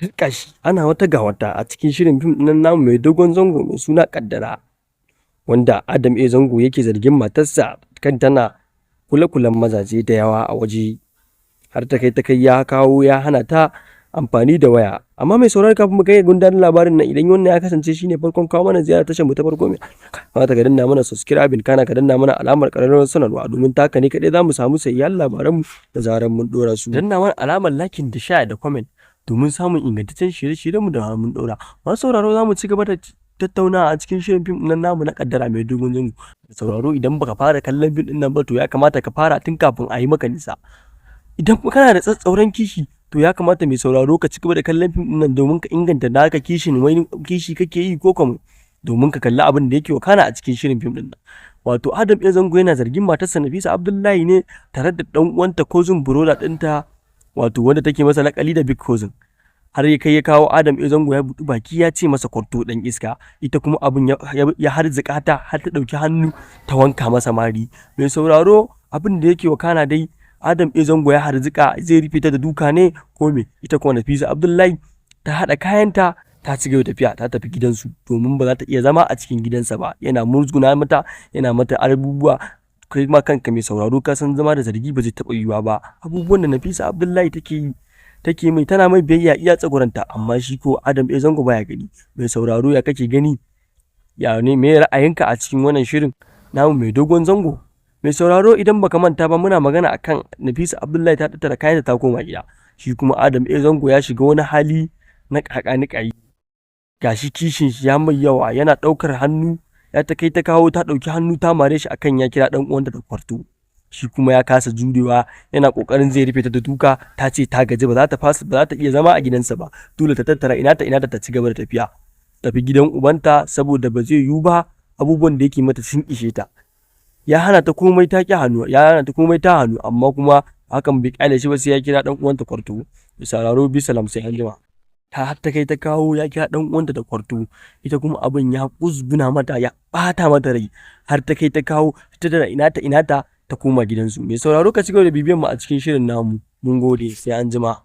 Turƙashi, ana wata ga wata a cikin shirin fim ɗin namu mai dogon zango mai suna Ƙaddara, wanda Adam A. Zango yake zargin matarsa kan tana kule-kulen mazaje da yawa a waje, har ta kai ta kai ya kawo ya hana ta amfani da waya. Amma mai sauraro, kafin mu kai ga gundarin labarin nan, idan wannan ya kasance shine farkon kawo mana ziyara tashar mu ta farko, mai kamata ka danna mana subscribing, kana ka danna mana alamar ƙararrawar sanarwa, domin ta haka ne kaɗai za mu samu sahihan labaran mu da zarar mun ɗora su. Danna mana alamar liking da share da comment domin samun ingantaccen shirye-shiryen mu da mun ɗora. Masu sauraro, za mu ci gaba da tattaunawa a cikin shirin fim ɗin namu na Ƙaddara mai dogon zango. Sauraro, idan baka fara kallon fim ɗin nan ba, to ya kamata ka fara tun kafin a yi maka nisa. Idan kuma kana da tsatstsauran kishi, to ya kamata, mai sauraro, ka ci gaba da kallon fim ɗin nan domin ka inganta naka kishin. Wani kishi kake yi ko kuma domin ka kalli abin da yake wakana a cikin shirin fim ɗin nan. Wato Adam A. Zango yana zargin matarsa Nafisa Abdullahi ne tare da ɗan uwanta, cousin brother ɗinta, wato wanda take masa laƙabi da Big Cousin. Har ya kai ya kawo Adam A. Zango ya buɗi baki ya ce masa kwarto, ɗan iska. Ita kuma abin ya harzuƙa ta har ta ɗauki hannu ta wanka masa mari. Mai sauraro, abin da yake wakana dai, Adam A. Zango ya harzuƙa zai rufe ta da duka ne ko me, ita kuma Nafisa Abdullahi ta haɗa kayanta ta ci gaba da tafiya, ta tafi gidansu, domin ba za ta iya zama a cikin gidansa ba, yana musguna mata, yana mata abubuwa. Kai ma kanka, mai sauraro, ka san zama da zargi ba zai taɓa yiwuwa ba. Abubuwan da Nafisa Abdullahi take yi, take mai, tana mai biyayya iya tsagwaranta, amma shi ko Adam A. Zango baya gani. Mai sauraro, ya kake gani? Ya ne, me ra'ayinka a cikin wannan shirin namu mai dogon zango? Mai sauraro, idan baka manta ba, muna magana akan Nafisa Abdullahi ta tattara kayanta ta koma gida. Shi kuma Adam A. Zango ya shiga wani hali na ƙaƙanikayi. Gashi kishin shi ya mai yawa, yana ɗaukar hannu, ya ta kai ta kawo ta ɗauki hannu ta mare shi akan ya kira ɗan uwanta da kwarto. Shi kuma ya kasa jurewa, yana ƙoƙarin zai rufe ta da duka, ta ce ta gaji, ba za ta fasa, ba za ta iya zama a gidansa ba. Dole ta tattara ina ta ina ta ci gaba da tafiya. Tafi gidan ubanta, saboda ba zai yiwu ba, abubuwan da yake mata sun ishe ta. Ya hana ta komai ta ƙi hannu, ya hana ta komai ta hannu, amma kuma hakan bai ƙyale shi ba, sai ya kira ɗan uwanta kwarto. Mai sauraro, bisalam, sai anjima. Ta har ta kai ta kawo ya kira ɗan uwanta da kwarto, ita kuma abin ya ƙuzguna mata, ya ɓata mata rai, har ta kai ta kawo ta tattara ina ta ina ta ta koma gidansu. Mai sauraro, ka ci gaba da bibiyan mu a cikin shirin namu. Mun gode, sai anjima.